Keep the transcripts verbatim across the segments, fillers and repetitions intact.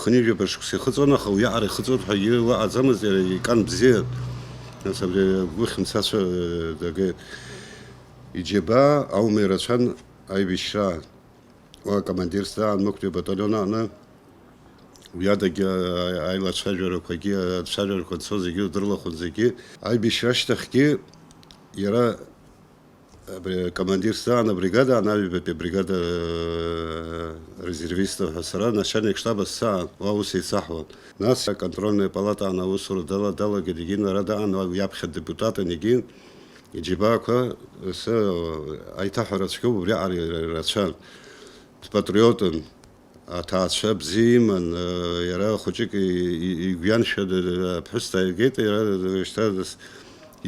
Хынҩажәаба шықәса ихыҵуан, аха уиаҟара ихыҵуеит ҳәагьы ыҟаӡамызт, иара икан бзиан. Нас абри агәыхьымцацәа, э, дагеит. Иџьабаа аума ирацәан аибашьраан. Уа акомандирс даан, мықәтәи абаталион аҟны, уи адагьы, а-, аилацәажәарақәагьы, ацәажәарақәа анцо зегьы удырлахәын зегьы. Аибашьра ашьҭахьгьы иара абри акомандирс даан, абригада аан, аҩбатәи абригада, э, резервистов ҳәа сара начальник штаба сцаан, уа аус еицаҳуан. Нас аконтрольная палатаан аусура дала-, далагеит, егьин ара даан, уа иаԥхьа депутатын, егьин иџьабаақәа, сы, аиҭаҳәара цәгьоуп, убриаҟара ирацәан. Дпатриотын, аҭаацәа бзиа иман, э, иара хәыҷык и-, и-, игәҩаншәа д-, д-, аԥҳәыс дааигеит, иара шьҭа дас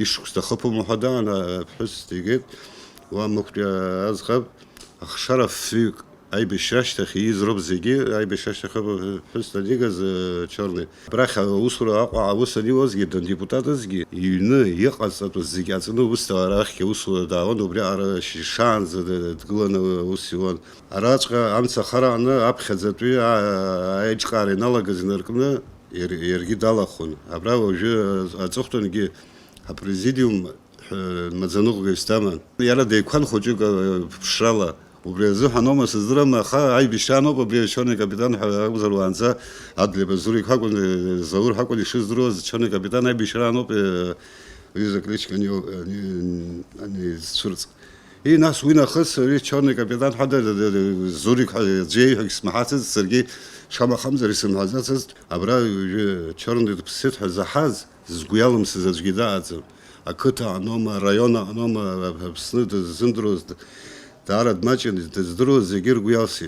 ишықәс дахыԥом ҳәа даан, аԥҳәыс дигеит, уа мықәтәи аӡӷаб, ахшара фҩык аибашьра ашьҭахь ииз роуп зегьы, аибашьра ашьҭахь аԥҳәыс данигаз, э, Чорни. Абрахь аусура Аҟәа аус аниуазгьы, дандепутатызгьы, иҩны иҟазҵатәыз зегьы аҵаны ус арахь аусура даауан, убри аҟара шьшаанӡа д-, дгыланы ус иуан. Араҵәҟьа амца ахарааны аԥхьаӡатәи а-, аиҿкаара иналагаз инаркны иар-, иаргьы далахәын. Абра уажәы аҵыхәтәангьы апрезидиум ҳәа маӡаныҟәгаҩыс даман. Иара деиқәан хәыҷык, а, ԥшрала. Убри азыҳәан аума сыздырам, аха аибашьраан ауп абри ачорный капитан ҳәа акәзар, уаанӡа Адлеиба Зурик ҳәа акәын, э, Заур ҳәа акәын ишыздыруаз, ачорный капитан аибашьраан ауп, э, уи закличка ани-, ани-, анизцәырҵ. И, нас уи нахыс ари чорный капитан ҳәа д-, д-, д-, Зурик ҳәа аӡәы иеиҳәогь смаҳацызт, саргьы шамахамзар исымҳәаӡацызт, абра уажәы чорный дыԥсит ҳәа заҳаз, згәы иалымсыз аӡәгьы дыҟаӡам. Ақыҭа аҟноума, араион аҟноума, Аԥсны дыззымдыруаз, д-, даара дмаҷын, дыздыруаз зегьы ргәы иалсит.